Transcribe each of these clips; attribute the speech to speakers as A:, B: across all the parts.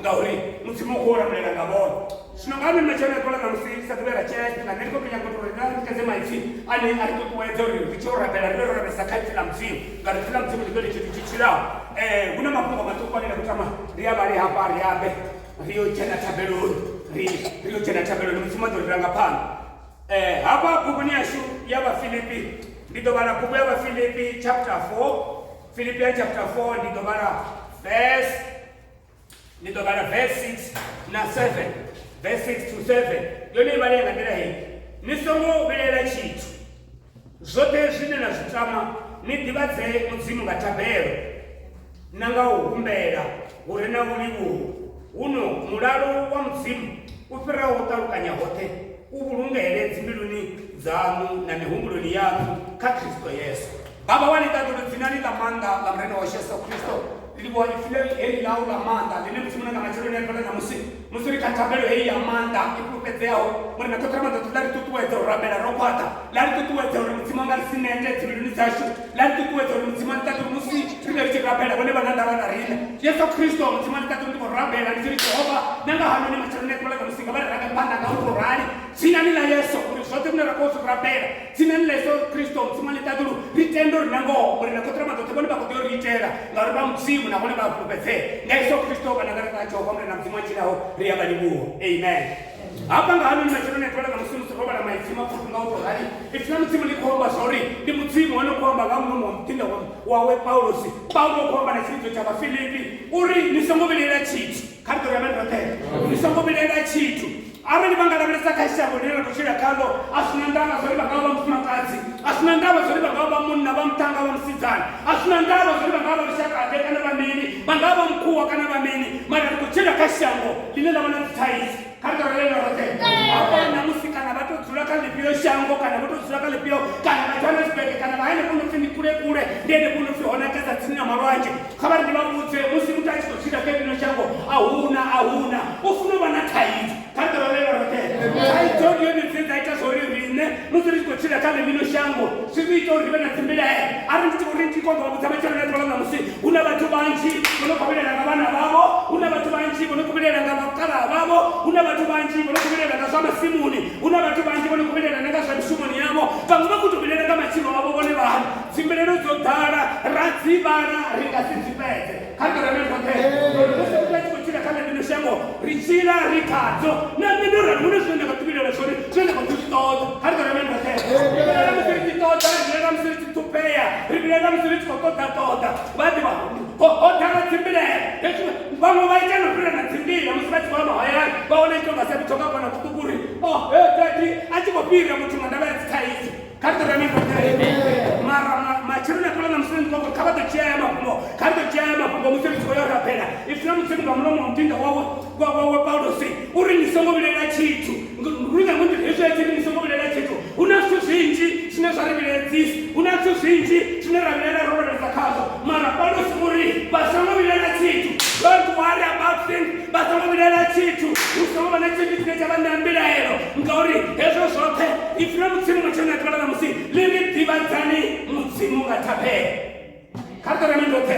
A: Ngauri Mudzimu u khou lamulela nga vhone. Zwino nga hanoni matsheloni a ḓuvha ḽa ṋamusi ri sa ḓuvhe ra tshea tshifhinga, nṋe ndi khou tou nyaga u tou ri na tikedze maipfi ane a ri ṱuṱuwedza uri ri tshi yo rabela ri vhe ro lavhelesa kha ipfi ḽa Mudzimu, ngauri ipfi ḽa Mudzimu ndi ḽone tshithu tshi tshilaho. Hu na mafhungo maṱuku ane nda khou tama ri a vhale hafha ri ambe ri yo dzhena thabeloni, ri ri yo dzhena thabeloni Mudzimu a ḓo ri ranga phanḓa. Hafha buguni yashu ya Vhafilipi ndi ḓo vhala bugu ya Vhafilipi chapter 4, Philippians chapter 4 ndi ḓo vhala verse ndi ḓo vhala verse 6 na 7, verse 6 to 7. Yone i vhalea nga nḓila heyi: ni songo vhilaela tshithu, zwoṱhe zwine na zwi tama ni ḓivhadze Mudzimu nga thabelo na nga u humbela hu re na vhulivhuho, huno mulalo wa Mudzimu u fhiraho u ṱalukanya hoṱhe u vhulungele dzimbiluni dzaṋu na mihumbuloni yaṋu kha Kristo Yesu. Baba wa ḽiṱaḓulu, dzinani ḽa maanḓa ḽa Murena washu Yesu Kristo, ri livhuwa ipfi heḽi ḽau ḽa maanḓa ḽine Mudzimu na nga matsheloni a ḓuvha ḽa ṋamusi, musi ri kha thabelo heyi ya maanḓa i fhulufhedzeaho, Murena khotsi Ramaḓoṱhe, ḽa ri ṱuṱuwedza u rabela ro khwaṱha, ḽa ri ṱuṱuwedza uri Mudzimu a nga ri si nete dzimbiluni dzashu, ḽa ri ṱuṱuwedza uri Mudzimu a ḽiṱaḓulu musi riṋe ri tshi rabela vhone vha na ndavha na riṋe. Yesu Kristo, Mudzimu a ḽiṱaḓulu, ndi khou rabela ndi tshi ri Jehova na nga hanoni matsheloni a ḓuvha ḽa ṋamusi nga vha ri range phanḓa nga u tou rali dzinani ḽa Yesu uri zwoṱhe zwine ra khou zwi rabela Dzinani ḽa Yesu Kristo, Mudzimu wa ḽiṱaḓulu, ri tenda uri nangoho Murena Khotsi Ramaḓoṱhe vhone vha khou ḓi ri itela, ngauri vha Mudzimu nahone vha a fhulufhedzea. Nga Yesu Kristo, vhananga ri na Jehova Murena Mudzimu a tshilaho, ri a vha livhuwa. Amen. Hafha nga hanoni matsheloni a ḓuvha ḽa ṋamusi musi ro vhala maipfi mapfufhi nga u tou rali, Ipfi ḽa Mudzimu ḽi khou amba zwa uri ndi Mudzimu o no khou amba nga mulomo wa muḓinḓa wawe Paulosi. Paulo u khou amba na tshivhidzo tsha Vhafilipi uri ni songo vhilaela tshithu. Kha ri ḓo ri amen roṱhe. Ni songo vhilaela tshithu. Arali vha nga lavhelesa kha shango ḽine ra khou tshila khaḽo, a zwi na ndavha zwa uri vha nga vha vha mufumakadzi, a zwi na ndavha zwa uri vha nga vha vha munna, vha muṱhannga, vha musidzana, a zwi na ndavha zwa uri vha nga vha vha lushaka-ḓe kana vha mini, vha nga vha vha mukhuwa kana vha mini, mara ri khou tshila kha shango ḽine ḽa vha na dzithaidzo. Kha ri tou rele roṱhe. Hafha ṋamusi kana vha tou dzula kha ḽifhio shango kana vho tou dzula kha ḽifhio kana vha Johannesburg kana vha henefho no pfi ndi kule kule, ndi henefho no pfi ho nakesa tsini na malwanzhe. Kha vha ri ndi vha vhudze, musi muthu a tshi khou tshila kha ḽino shango, a huna, a huna, u funa u vha na thaidzo. Kha ri ḓo lavhelela roṱhe. Thaidzo ndi yone dzine dza ita zwa uri riṋe musi ri tshi khou tshila kha ḽino shango, zwi ri ita uri ri vhe na dzimbilaelo. A ri ndi tshi khou ri ndi konḓa u vha vhudza matsheloni a ḓuvha ḽa ṋamusi, hu na vhathu vhanzhi vho no khou vhilaela nga vhana vhavho, hu na vhathu vhanzhi vho no khou vhilaela nga vhakalaha vhavho, hu na vhathu vhanzhi vho no khou vhilaela nga zwa masimuni, hu na vhathu vhanzhi vho no khou vhilaela na nga zwa mishumoni yavho, vhaṅwe vha khou tou vhilaela nga matshilo avho vhone vhaṋe. Dzimbilaelo dzo ḓala, ra dzi vhala ri nga si dzi fhedze. Kha ri tou rame roṱhe ngauri musi muthu a tshi khou tshila kha ḽeneḽo shango, ri tshila ri khadzo. Na nṋe ndo rali, hu na zwine nda kha ḓi vhilaela zwone, zwine nda kha ḓi zwi ṱoḓa. Kha ri tou rame roṱhe. Ri vhilaela musi ri tshi ṱoḓa, ri vhilaela musi ri tshi ṱhuphea, ri vhilaela musi ri tshi khou ṱoḓa ṱoḓa. Vha ḓivha, ho ho ḓala dzimbilaelo. Hezwi vhaṅwe vha ita no fhira na dzinḓila musi vha tshi khou ya mahayani, vha wana i tshi tou nga sa mithonga kana kuṱuku uri, oh, he daddy, a tshi khou fhira muthu nga ndavha ya dzithaidzo. Kha ri ḓo rame roṱhe. Mara matsheloni a ḓuvha ḽa ṋamusi ndi khou kha vha ḓo dzhia haya mafhungo, kha ri ḓo dzhia haya mafhungo musi ri tshi khou ya u rabela. Ipfi ḽa Mudzimu nga mulomo wa muḓinḓa wawe wawe Paulosi uri ni songo vhilaela tshithu. Lu nga ngomu hezwi a tshi ri ni songo vhilaela tshithu, hu na zwithu zwinzhi zwine zwa ri vhilaedzisa, hu na zwithu zwinzhi zwine ra vhilaela ro lavhelesa khazwo. Mara Paulosi uri vha songo vhilaela tshithu. Don't worry about things. Vha songo vhilaela tshithu, hu songo vha na tshithu tshine tsha vha ṋea mbilaelo, ngauri hezwo zwoṱhe Ipfi ḽa Mudzimu matsheloni a ḓuvha ḽa ṋamusi ḽi ri ḓivhadzani Mudzimu nga thabelo. Kha ri ṱorane roṱhe.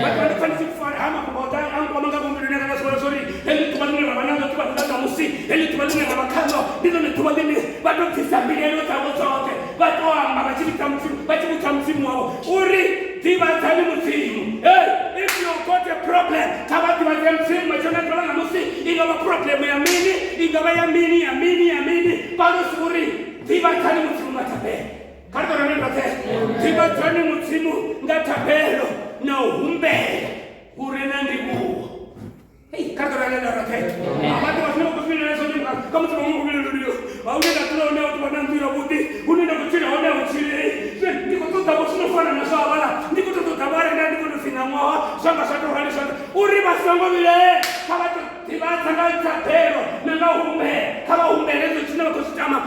A: Vhathu vha ndi pfa ndi tshi fara ha mafhungo oṱhe a nkwama nga mbiluni yanga nda zwi vhona zwori heḽi ḓuvha ḽine ra vha naḽo ḓuvha ḽa ṋamusi, heḽi ḓuvha ḽine ra vha khaḽo ndi ḽone ḓuvha ḽine vha tou bvisa mbilaelo dzavho dzoṱhe vha tou amba vha tshi vhidza Mudzimu, vha tshi vhudza Mudzimu wavho uri ḓivhadzani Mudzimu. Hey, if you got a problem, kha vha ḓivhadze Mudzimu matsheloni a ḓuvha ḽa ṋamusi. I nga vha problem ya mini, i nga vha ya mini, ya mini, ya mini. Paulosi u ri, Ḓivhadzani Mudzimu nga thabelo. Kha ri tou rame roṱhe. Ḓivhadzani Mudzimu nga thabelo na u humbela hu re na ndivhuwo. Hei, kha ri tou rame roṱhe. Vhathu vha zwino vha khou vhilaela zwone kha musi vhaṅwe vha khou vhilaela uri hune nda dzula hone a hu tou vha na nnḓu yavhuḓi, hune nda khou tshila hone a hu tshilei. Zwino ndi khou ṱoḓa vho zwi no fana na zwa havhaḽa, ndi khou tou ṱoḓa vho arali nda ndi khou tou pfi ṋaṅwaha zwa nga zwa tou rali zwa uri vha songo vhilaela kha vha tou ḓivhadza nga thabelo na nga humbela kha vha humbele hezwo zwine vha khou zwi tama.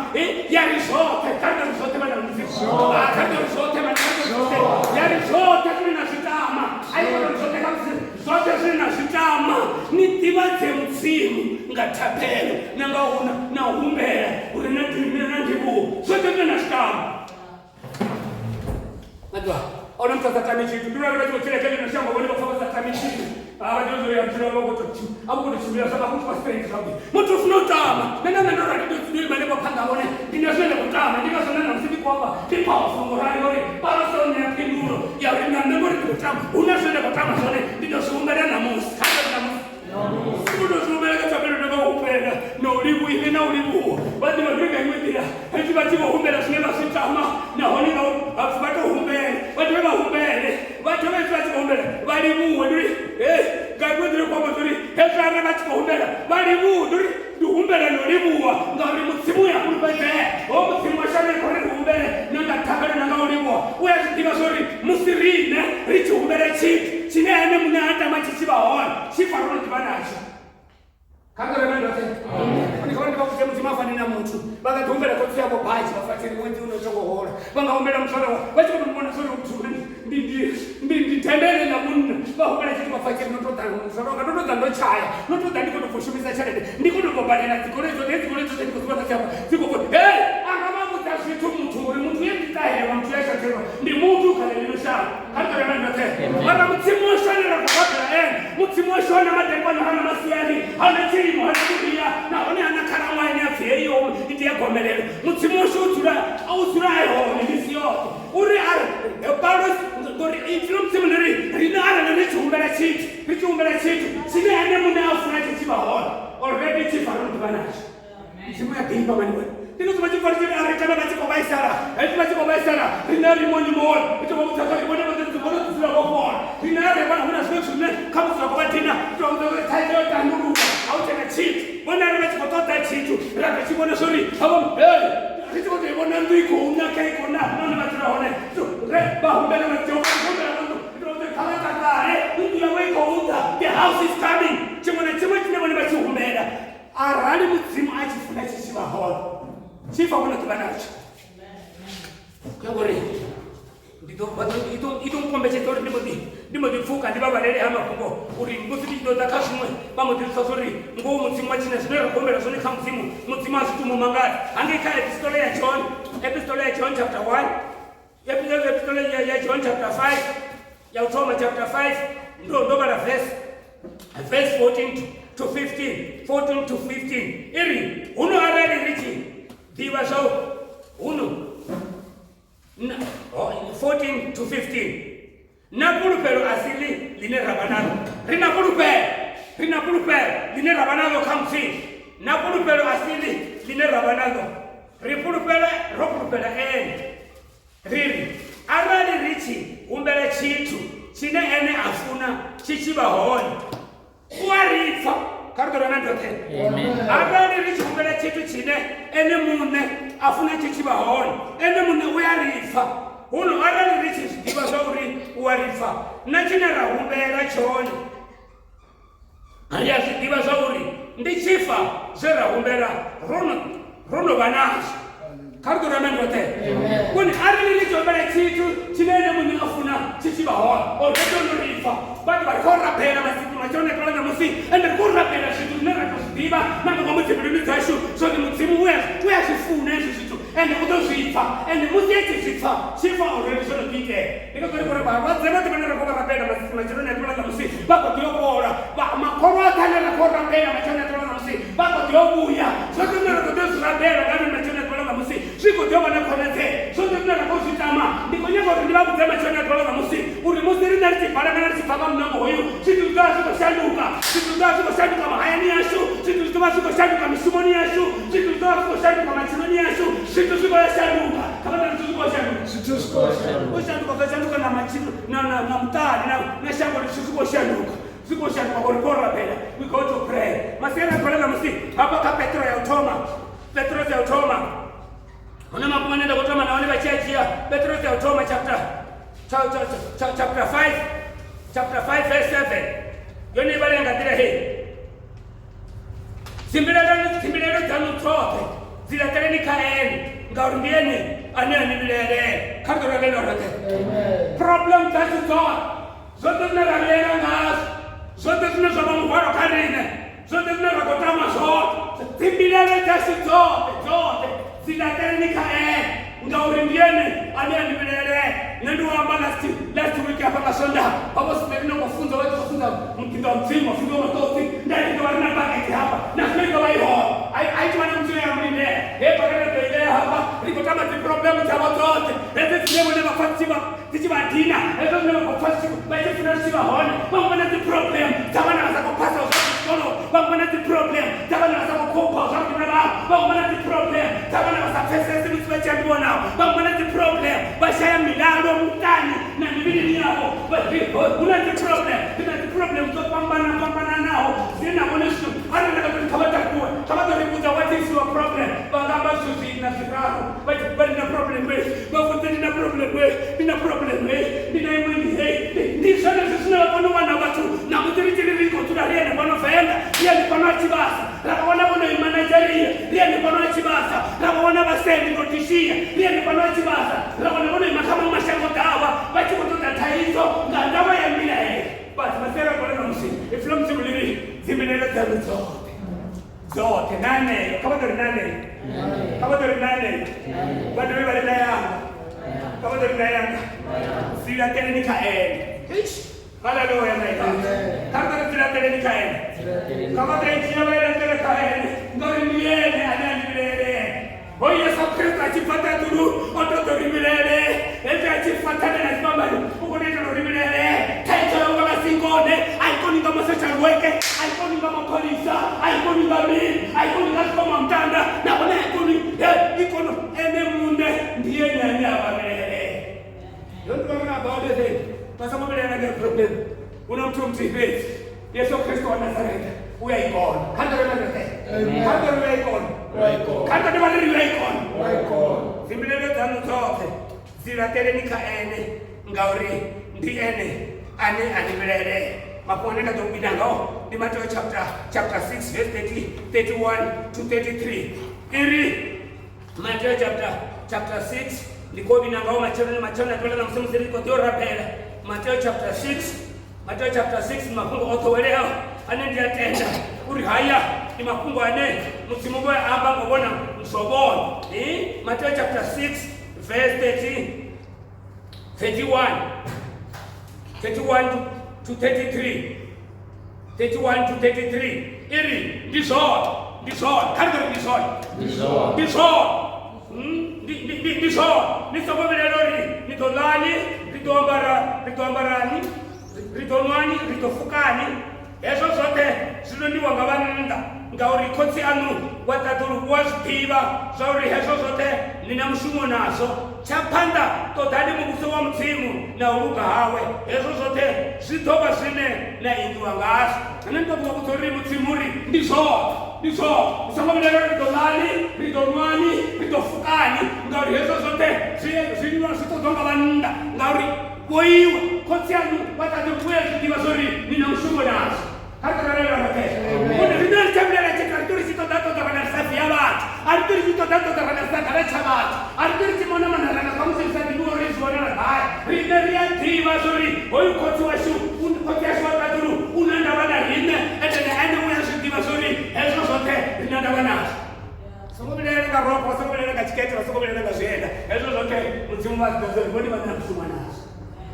A: Ya ri zwoṱhe, kha ri tou ri zwoṱhe vhana vha Mudzimu, kha ri tou ri zwoṱhe vhana, kha ri tou ri zwoṱhe. Ya ri zwoṱhe zwine na zwi tama, a i khou tou ri zwoṱhe kha musi zwoṱhe zwine na zwi tama ni ḓivhadze Mudzimu nga thabelo na nga na humbela uri na na ndivhuwo zwoṱhe zwine na zwi tama. Maḓuvha ona muthu a sa tami tshithu ndi uri vha tshi khou tshila kha ḽino shango vhone vha pfa vha sa tami tshithu. A vha ḓivhi uri vhutshilo vha khou tou a vhu khou tou tshimbila zwa vha khou tou straight zwavhuḓi. Muthu u funa u tama. Nṋe na nṋe ndo rali ndo ndo ima henefho phanḓa hone ndi na zwine nda khou tama ndi ngazwo na ṋamusi ndi khou amba ndi powerful ngo rali ngori Paulo o ṋea phindulo ya uri na nṋe ngori ndi khou tama hu na zwine nda khou tama zwone ndi ḓo zwi humbela ṋamusi. Kha ri ṋamusi. U tou zwi humbela kha thabelo ndo vha humbela na u livhuwa na u livhuwa vha ḓivha uri nga iṅwe nḓila hezwi vha tshi vho humbela zwine vha zwi tama nahone nga vha pfi vha tou humbele vha dovhe vha humbele vha dovhe hezwi vha tshi khou humbela vha livhuwe ndi uri he nga iṅwe nḓila khou amba uri hezwi arali vha tshi khou humbela vha livhuwe ndi uri ndi humbela no livhuwa ngauri mudzimu ya fhulufhedzea ho mudzimu washu ane khou ri ri humbele na nga thabelo na nga u livhuwa u ya zwi ḓivha zwa uri musi riṋe ri tshi humbela tshithu tshine ene muṋe a tama tshi tshi vha hone tshi pfa ro no ḓivha natsho kha ri reme ndoṱhe ndi khou ndi vha vhudze mudzimu a fani na muthu vha nga ḓi humbela khotsi yavho badzhi vha fatsheli ṅwedzi uno songo hola vha nga humbela muzwala wa vha tshi khou tou vhona zwori muthu ndi ndi ndi ndi tendele na munna vha humbela tshithu vha fatsheli no tou ḓa muzwala wanga ndo tou ḓa ndo tshaya no tou ḓa ndi khou tou bva u shumisa tshelede ndi khou tou bva badela dzigoloi dzoṱhe hedzi goloi dzoṱhe ndi khou dzi vhona dzi afha dzi khou bva hey a nga vha vhudza zwithu muthu uri muthu ye ndi ṱahelwa muthu ya shathelwa ndi muthu kha ḽeneḽo shango kha ri ṱolela ndoṱhe mara mudzimu washu ane ra khou rabela ene mudzimu washu hana madekwana hana masiari hana tshilimo hana vhuria nahone hana khalaṅwaha ine ya pfhi heyo ndi ya gomelelo mudzimu washu u dzula u dzula a hone misi yoṱhe uri a ri paulo ngori ipfi ḽa mudzimu ḽi ri riṋe arali ri tshi humbela tshithu ri tshi humbela tshithu tshine ene muṋe a funa tshi tshi vha hone already tshi bva ro no ḓivha natsho Mudzimu ya ḓivha mani wena ndi ngazwo vha tshi pfala a ri kana vha tshi khou vhaisala hezwi vha tshi khou vhaisala riṋe a ri moni moni ri tou vha vhudza uri vhone vha ḓo vhone dzula vho fhola riṋe a ri vha hu na zwiṅwe zwine kha musi zwa khou vha dina ri tou vhudza uri thaidzo yo tandululwa a hu tshena tshithu vhone arali vha tshi khou ṱoḓa tshithu ra ḓo tshi vhona zwori havho hey ri tshi khou tou i vhona nnḓu i khou naka i khou naka nahone vha dzula hone re vha humbela vha tea u humbela nnḓu ri tou vhudza kha vha takale nnḓu yavho i khou ḓa the house is coming tshiṅwe na tshiṅwe tshine vhone vha tshi humbela Arali Mudzimu a tshi funa tshi tshi vha hone, tshi fa vhona ḓuvha natsho. Ngori ndi ḓo vha i ḓo i ḓo nkombetshedza uri ndi mbo ḓi ndi mbo ḓi pfuka ndi vha vhalele ha mafhungo uri musi ndi tshi ḓo ḓa kha zwiṅwe vha mbo ḓi pfa uri ngoho Mudzimu wa tshina zwine ra khou humbela zwone kha Mudzimu Mudzimu a zwi tumu mangadza. Hangei kha epistole ya John, epistole ya John chapter 1 epistole ya John chapter 5 ya u thoma chapter 5 ndo ndo vhala verse verse 14 to 15 14 to 15 i ri huno arali ri tshi ḓivha zwa huno 14 to 15 na fhulufhelo a si ḽi ḽine ra vha nalo ri na fhulufhelo ri na fhulufhelo ḽine ra vha nalo kha mudzimu na fhulufhelo a si ḽi ḽine ra vha nalo ri fhulufhela ro fhulufhela ene Ri ri, Arali ri tshi humbela tshithu tshine ene a funa tshi tshi vha hone, u a ri pfa. Kha ri ḓo rana ndoṱhe. Arali ri tshi humbela tshithu tshine ene muṋe a funa tshi tshi vha hone, ene muṋe u a ri pfa. Huno arali ri tshi zwi ḓivha zwa uri u a ri pfa, na tshine ra humbela tshone, ri a zwi ḓivha zwa uri ndi tshifa zwe ra humbela ro no vha nazwo kha ri ḓo rame roṱhe kuni arali ni tshi humbela tshithu tshine ene muṋe a funa tshi tshi vha hone already o no ri pfa vhathu vha ri khou rabela masiku matsheloni a tovha ṋamusi ende ri khou rabela zwithu zwine ra tou zwi ḓivha na nga ngomu dzimbiluni dzashu zwori mudzimu u a zwi funa hezwi zwithu ende u ḓo zwi pfa ende musi a tshi zwi pfa tshifa already zwo no ḓi itea ndi nga uri uri vhalwadze vhoṱhe vhane ra khou vha rabela matsheloni a ḓuvha ḽa ṋamusi vha khou ḓi fhola makhoro oṱhe ane ra khou rabela matsheloni a ḓuvha ḽa ṋamusi vha khou ḓi vhuya zwoṱhe zwine ra khou ḓi zwi rabela nga matsheloni a ḓuvha ḽa ṋamusi zwi khou ḓi vha na khonadzeo zwoṱhe zwine ra khou zwi tama ndi khou nyaga uri ndi vha vhudze matsheloni a ḓuvha ḽa ṋamusi uri musi riṋe ri tshi balangana ri tshi bva nga muṋango hoyu zwithu zwi ḓovha zwi khou shanduka zwithu zwi ḓovha zwi khou shanduka mahayani ashu zwithu zwi ḓovha zwi khou shanduka mishumoni yashu zwithu zwi ḓovha zwi khou shanduka matshiloni ashu zwithu zwi khou ya shanduka kha vha zwithu zwi khou shanduka
B: zwithu zwi khou shanduka
A: u shanduka zwa shanduka na matshilo na na na muṱani na na shango zwithu zwi khou shanduka zwi khou shanduka ngori khou rabela we go to pray masiari a khou musi hafha kha petro ya u thoma petro ya u thoma hu na mafhungo ane nda khou thoma nahone vha tshi a dzhia petro ya u thoma chapter chapter 5 chapter 5 verse 7 yone i vhalea nga nḓila heyi Dzimbilaelo dzaṋu dzoṱhe dzi laṱeleni kha ene, ngauri ndi ene ane a ni vhilaelela. Kha ri ḓo rabela roṱhe. Problem dzashu dzoṱhe, zwoṱhe zwine ra vhilaela ngazwo, zwoṱhe zwine zwa vha muhwalo kha riṋe, zwoṱhe zwine ra khou tama zwoṱhe, dzimbilaelo dzashu dzoṱhe dzoṱhe dzi laṱeleni kha ene. Ngauri ndi ene ane a ndi vhilaelela. Nṋe ndi u amba last last week hafha nga Swondaha, vha vho sibeli no khou funza vha tshi khou funza muḓinḓa wa Mudzimu, vhafunzi vha maṱoḓi. Nda ri ḓo vha ri na bakete hafha, na zwino i ḓo vha i hone. A i a i tou vha na musi ya mulindela. Hei bakete ri ḓo i vhea hafha, ri khou tamba dzi problem dzavho dzoṱhe, hedzo dzine vhone vha pfa dzi tshi vha dzi tshi vha dina, hedzo dzine vha khou pfa zwi tshi vha tshi funa zwi tshi vha hone. Vhaṅwe vha na dzi problem dza vhana vha sa khou phasaho zwavhuḓi tshikoloni, vhaṅwe vha na dzi problem dza vhana vha sa khou khophaho zwavhuḓi na vhaṅwe, vhaṅwe vha na dzi problem dza vhana vha sa pfesesi musi vha tshi ambiwa navho, vhaṅwe vha na dzi problem vha shaya milalo muṱani na mivhilini yavho. Hu na dzi problem, ri na dzi problem dzo fhambana fhambananaho dzine na vhone zwithu arali nda nga tori kha vha takuwe kha vha ḓo ri vhudza what is your problem, vha nga amba zwithu zwiṋa zwiraru vha tshi vha ndi na problem heyi, vha vhudze ndi na problem heyi, ndi na problem heyi, ndi na iṅwe ndi heyi. Ndi zwenezwo zwine vha kona u wana vhathu ṋamusi ri tshi ri ri khou dzula ri henefhano Venḓa, ri hanefhano ha Tshivhasa, ra vha wana vho no ima Nigeria, ri hanefhano ha Tshivhasa, ra vha wana vha seli Rhodesia, ri hanefhano ha Tshivhasa, ra wana vho no ima kha maṅwe mashango ḓavha vha tshi khou ṱoḓa thaidzo nga ndavha ya mbilaelo. Vhathu vha sela kone na musi ipfi ḽa Mudzimu ḽi ri dzimbilaelo dzaṋu dzoṱhe dzoṱhe na aneyo kha vha ḓo ri na aneyo kha vha ḓo ri na aneyo vha dovhe vha ri na yanga kha vha ḓo ri na yanga dzi laṱeleni kha ene. Haleluya my God. Kha ri ḓo ri dzi laṱeleni kha ene, kha vha ḓo i dzhia vha i laṱele kha ene ngauri ndi ene ane a ndi vhilaelela. Hoyu Yesu Kristo a tshi bva ṱaḓulu o tou ḓo ri vhilaele, hezwi a tshi fa thavhani ya tshifhambano u khou tou itela u ri vhilaele. Thaidzo yawe nga vhasikone a i koni nga ma-social worker, a i koni nga mapholisa, a i koni nga mini, a i koni nga zwikwamamutanda, nahone a i koni i kona ene muṋe ndi ene ane a vha vhilaelela. Don't worry about it. Vha songo vhilaela nga problem. Hu na muthu muthihi fhedzi, Yesu Kristo wa Nazareta, u a i kona. Kha ri ḓo ri Kha ri ḓo ri u a i kona. Kha ri ḓo dovha ri ri u a i kona. Dzimbilaelo dzaṋu dzoṱhe dzi laṱeleni kha ene ngauri ndi ene ane a ni vhilaelela. Mafhungo ane nda ḓo vhina ngao ndi Mateo chapter chapter 6 verse 30, 31 to 33. I ri Mateo chapter chapter 6 ndi khou vhina ngaho matsheloni matsheloni a ḓuvha ḽa ṋamusi musi ri khou ḓi u rabela. Mateo chapter 6 Mateo chapter 6 ndi mafhungo o ḓoweleaho ane ndi a tenda uri haya ndi mafhungo ane Mudzimu vho a amba ngo vhona zwo vhona. Mateo chapter 6 verse 30 31 31 to 33 31 to 33 i ri ndi zwone ndi zwone kha ri ḓo ri ndi zwone ndi zwone ndi zwone ni songo vhilaela uri ni ḓo ḽani ri ḓo ambara ri ḓo ambarani ri ḓo nwani ri ḓo fukani hezwo zwoṱhe zwi londiwa nga vhannḓa ngauri khotsi aṋu wa ṱaḓulu u a zwi ḓivha zwa uri hezwo zwoṱhe ni na mushumo nazwo. Tsha phanḓa, ṱoḓani muvhuso wa Mudzimu na u luga hawe, hezwo zwoṱhe zwi ḓo vha zwine na ingiwa ngazwo. Nṋe ndi ṱoḓa u vha vhudza uri Mudzimu uri ndi zwone, ndi zwone. Ni songo vhilaela uri ri ḓo ḽani, ri ḓo nwani, ri ḓo fukani, ngauri hezwo zwoṱhe zwi zwi zwi ṱoḓwa nga vhannḓa, ngauri vhoiwe Khotsi aṋu wa ṱaḓulu u a zwi ḓivha zwa uri ni na mushumo nazwo. Kha ri ṱanganele roṱhe. Une riṋe ri tsha vhilaela tshithu, a ri ṱwi ri tshi ṱoḓa ṱoḓa ra nga ri sa via vhathu, a ri ṱwi ri tshi ṱoḓa ṱoḓa ra nga ri sa gala tsha vhathu, a ri ṱwi ri tshi mona mona ra nga khamusi ri sa ḓivhi uri zwi wanala gai. Riṋe ri a ḓivha zwa uri hoyu khotsi washu, khotsi ashu wa ṱaḓulu u na ndavha na riṋe, ende na ene u a zwi ḓivha zwa uri hezwo zwoṱhe ri na ndavha nazwo. Songo vhilaela nga rokho, vha songo vhilaela nga tshikete, vha songo vhilaela nga zwienda, hezwo zwoṱhe Mudzimu vha zwi ḓivha zwa uri vhone vha na mushumo nazwo.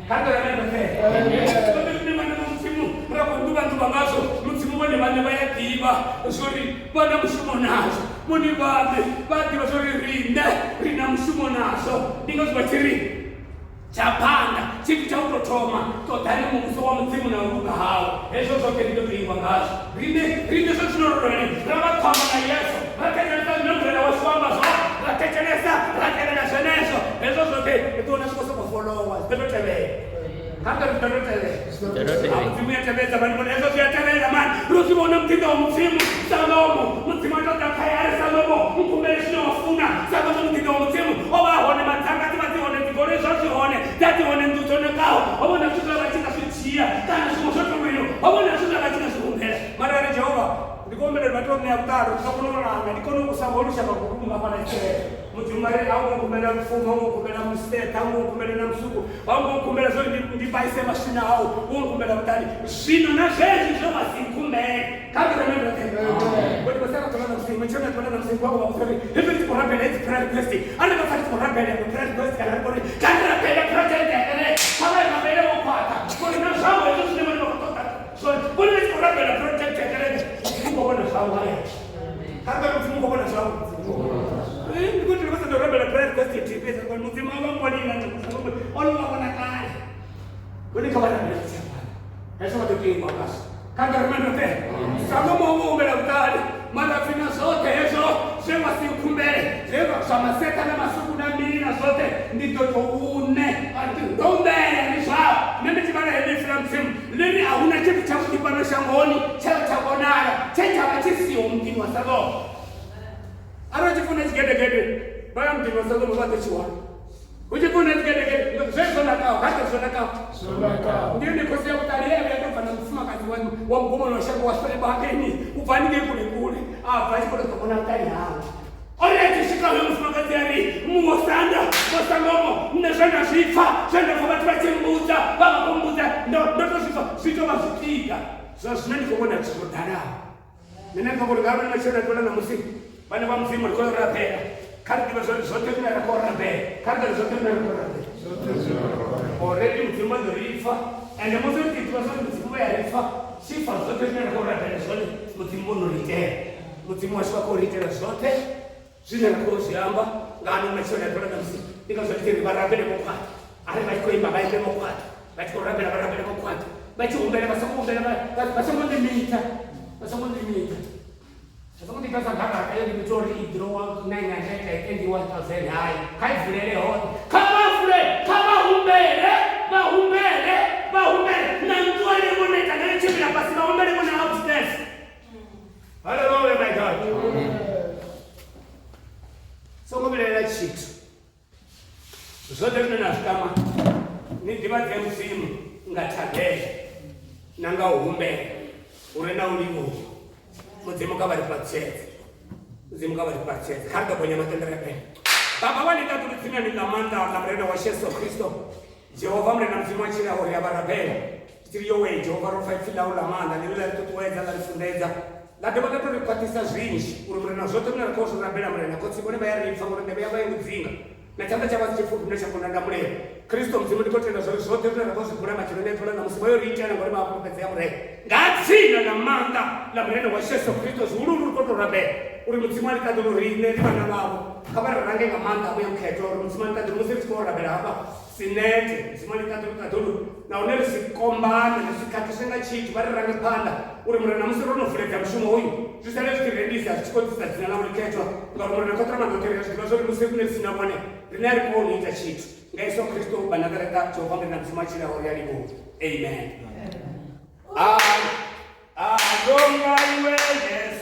A: Riṋe vhana vha Mudzimu ra khou ḓuvha-ḓuvha ngazwo, Mudzimu vhone vhaṋe vha ya ḓivha zwori vha na mushumo nazwo. Vhone vhaṋe vha a ḓivha zwori riṋe ri na mushumo nazwo. Ndi ngazwo vha tshi ri tsha phanḓa tshithu tsha u tou thoma ṱoḓani muvhuso wa Mudzimu na u luga hawe, hezwo zwoṱhe ni ḓo tou ingwa ngazwo. Riṋe riṋe zwa zwino ro rali ra vha ṱhama na Yesu, ra thetshelesa zwine Murena washu wa amba zwone, ra thetshelesa ra tevhela zwenezwo, hezwo zwoṱhe ri ḓo wana zwi khou sokou folowa, zwi ḓo tou tevhela. Kha ri ḓo tou tevhela. Mudzimu ya tevhedza vhani vhone hezwo zwi a tevhela mani. Ro zwi vhona muḓinḓa wa Mudzimu Salomo, Mudzimu a tou ḓa khae a ri Salomo nkhumbele zwine wa funa. Salomo muḓinḓa wa Mudzimu o vha a hone madzanga dzi vha dzi hone, dzigoloi zwa zwi hone, dza dzi hone nnḓu dzo nakaho, ho vha na zwithu zwe a vha tshi nga zwi dzhia kana zwiṅwe zwo tou lweliwa, ho vha na zwithu zwe a vha tshi nga zwi humbela. Mara a ri Jehova ndi khou humbela uri vha tou ṋea vhuṱali uri ndi kone u langa, ndi kone u sa vha lushaka luhulu lungafhana Isiraele. Mudzimu a ri a wo ngo humbela lupfumo, a wo ngo humbela museṱha, a wo ngo humbela na musuku, a wo ngo humbela zwo uri ndi vhaise maswina au, wo humbela vhuṱali. Zwino na zwezwi zwe wa si nkhumbele, kha ri reme roṱhe. Vho ndi vho sala ḓuvha ḽa musi. matshelo na ḓuvha na ṋamusi vha vha vhudza uri hezwi ri tshi khou rabela hedzi prayer request arali vha pfa ri tshi khou rabela edzo prayer request kana ri khou ri kha ri rabele project ya kereke kha vha rabele vho khwaṱha ngori na zwavho hezwo zwine vhone vha khou ṱoḓa zwone vhone vha tshi khou rabela project ya kereke mudzimu khou vhona zwavho hayani kha ri mudzimu khou vhona zwavho ndi khou tea vha sa ḓo rabela prayer request nthihi fhedzi ngori mudzimu a vha mboni na o no vha vhona kale vhone kha vha rabele tshifhana hezwo vha ḓo tea ngazwo kha ri ri salomo o humbela vhuṱali mara pfi na zwoṱhe hezwo zwe wa si nkhumbele zwe zwa maseṱha na masuku na mini na zwoṱhe ndi ḓo tou une ndo humbela ndi zwao nṋe ndi tshi vhala heḽi ipfi ḽa mudzimu ḽi ri a huna tshithu tshavhuḓi fhano shangoni tshe tsha vhonala tshe tsha vha tshi siho muḓini wa salomo arali tshi funa tshigedegede vha ya muḓini wa salomo vha ḓo tshi wana hu tshi funa tshigedegede zwe zwo nakaho kha ḓe zwo nakaho ndi yone khosi ya vhuṱali ye ya vhuya tou bva na mufumakadzi wa mugumoni wa shango wa Sheba hangeini u bva haningei kule kule a bva a tshi khou tou ḓo vhona vhuṱali hawe o ri a tshi swika hoyo mufumakadzi a ri musanda musalomo nṋe zwe nda zwi pfa zwe nda pfa vhathu vha tshi mbudza vha vha khou mbudza ndo ndo tou zwi pfa zwi tou vha zwipiḓa zwa zwino ndi khou vhona zwithu zwo ḓalaho nṋe ndi khou uri nga vhana matshelo ḓuvha ṋamusi vhana vha mudzimu ri khou rabela kha ri ḓivhe zwori zwoṱhe zwine ra khou rabela kha ri ḓivhe zwoṱhe zwine ra khou rabela already mudzimu vha ḓo ri pfa ende musi ri tshi ḓivha zwori mudzimu vha ya ri pfa sifa zwoṱhe zwine ra khou rabela zwone mudzimu vho no ri itela mudzimu washu vha khou ri itela zwoṱhe zwine ra khou zwi amba nga ano matshelo a ḓuvha ṋamusi ndi ngazwo ndi tshi ri vha rabele vho khwaṱha arali vha tshi khou imba vha imbe vho khwaṱha vha tshi khou rabela vha rabele vho khwaṱha vha tshi humbela vha songo humbela vha songo limita vha songo limita vha songo ḓi sa garaṱa yo limita uri i ḓirowa 991,000 hai kha i vulele hoṱhe kha vha vule kha vha humbele vha humbele vha humbele na nnḓu arali vho neta nga tshimbila fhasi vha humbele vhona upstairs Hallelujah, my God. Songo vhilaela tshithu. Zwoṱhe zwine na zwi tama ni ḓivhadze Mudzimu nga thabelo na nga u humbela uri na u livhuwa. Mudzimu kha vha ri fhaṱutshedze. Mudzimu kha vha ri fhaṱutshedze. Kha ri ḓo gonya maṱenda rabela. Baba wa ḽiṱaḓulu dzinani ḽa maanḓa ḽa Murena wa Yesu Kristo. Jehova Murena Mudzimu a tshilaho ri a vha rabela ri tshi ri yowee Jehova ro pfa ipfi ḽau ḽa maanḓa ḽine ḽa ri ṱuṱuwedza ḽa ri funḓedza ḽa dovha ḽa tou ri khwaṱhisa zwinzhi uri Murena zwoṱhe zwine ra khou zwi rabela Murena Khotsi vhone vha ya ri pfa ngori nḓevhe yavho a i ngo dzinga na tshanḓa tshavho a si tshipfufhi na tsha kona ndamulela Kristo Mudzimu ndi khou tenda zwauri zwoṱhe zwine ra khou zwi bula matsheloni a ḓuvha ḽa ṋamusi vha yo ri itela ngori vha a fhulufhedzea Murena nga dzina ḽa maanḓa ḽa Murena wa Yesu Kristo zwihuluhulu ri khou tou rabela uri Mudzimu a ḽiṱaḓulu riṋe ri vhana vhavho kha vha ri range nga maanḓa a Muya Mukhethwa uri Mudzimu a ḽiṱaḓulu musi ri tshi khou rabela hafha si nete Mudzimu a ḽiṱaḓulu ṱaḓulu nahone ri si kombane ri si khakhiswe nga tshithu vha ri range phanḓa uri Murena musi ro no vuledza mushumo hoyu zwi sale zwi tshi rendisa zwi tshi khou ḓisa dzina ḽau ḽikhethwa ngauri Murena khotsi Ramaanḓaoṱhe ri a zwi ḓivha zwa uri musi riṋe ri si na vhone riṋe a ri koni u ita tshithu nga Yesu Kristo wa Nazareta Jehova Murena Mudzimu a tshilaho ri a livhuwa amen. A a ndo nga iwe Yesu.